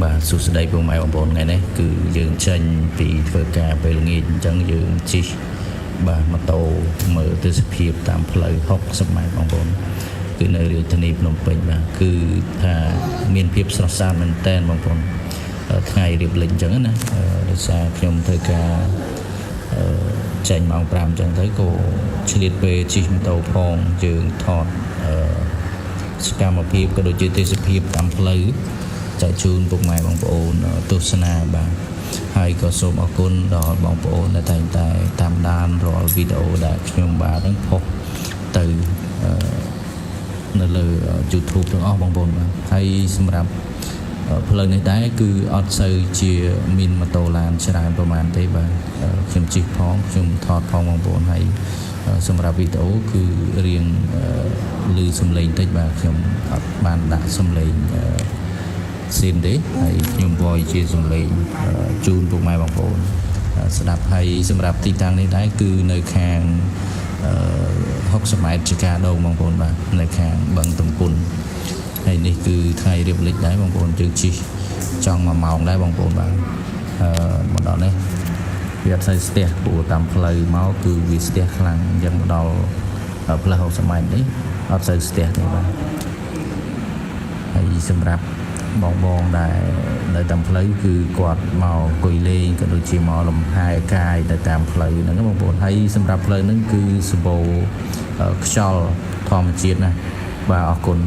បាទសួស្តីពុកម៉ែបងប្អូនថ្ងៃនេះគឺយើងចេញពីធ្វើការពេលល្ងាចអញ្ចឹងយើងជិះបាទម៉ូតូមើលទេសភាពតាមផ្លូវ60ម៉ែត្របងប្អូនគឺនៅរាជធានីភ្នំពេញបាទគឺថាមានភាពស្រស់ស្អាតមែនទែនបងប្អូនថ្ងៃរៀបលិចអញ្ចឹងណាដោយសារខ្ញុំធ្វើការអឺចេញម៉ោង5អញ្ចឹងទៅក៏ឆ្លៀតពេលជិះម៉ូតូផងយើងថតអឺសកម្មភាពក៏ដូចជាទេសភាពតាមផ្លូវ ចែកជូនពុកម៉ែបងប្អូនទស្សនាបាទហើយក៏សូមអរគុណដល់បងប្អូនដែលតែងតែតាមដានរាល់វីដេអូដែលខ្ញុំបាទនឹងផុសទៅអឺនៅលើ YouTube ទាំងអស់បងប្អូនបាទហើយសម្រាប់ផ្លូវនេះដែរគឺអត់សូវជាមានម៉ូតូឡានច្រើនប្រហែលទេបាទខ្ញុំជិះផងខ្ញុំថតផងបងប្អូនហើយសម្រាប់វីដេអូគឺរៀងឮសំឡេងតិចបាទខ្ញុំអត់បានដាក់សំឡេង ស៊ីនទេហើយខ្ញុំ voice ជាសំឡេងជូនពុកម៉ែបងប្អូនស្ដាប់ហើយសម្រាប់ទីតាំងនេះដែរគឺនៅខាង60ម៉ែត្រជាការដងបងប្អូនបាទនៅខាងបឹងទំពុនហើយនេះគឺថ្ងៃរៀបលិចដែរបងប្អូនយើងជិះចង់1ម៉ោងដែរបងប្អូនបាទអឺមកដល់នេះវាអត់សូវស្ទះព្រោះតាមផ្លូវមកគឺវាស្ទះខ្លាំងអញ្ចឹងមកដល់ផ្លូវ60ម៉ែត្រនេះអត់សូវស្ទះទេបាទហើយសម្រាប់បងបងដែលនៅតាមផ្លូវគឺគាត់មកអង្គុយលេងក៏ដូចជាមកលំហែកាយទៅតាមផ្លូវហ្នឹងបងប្អូនហើយសម្រាប់ផ្លូវហ្នឹងគឺសម្បូរខ្យល់ធម្មជាតិណាបាទអរគុណ។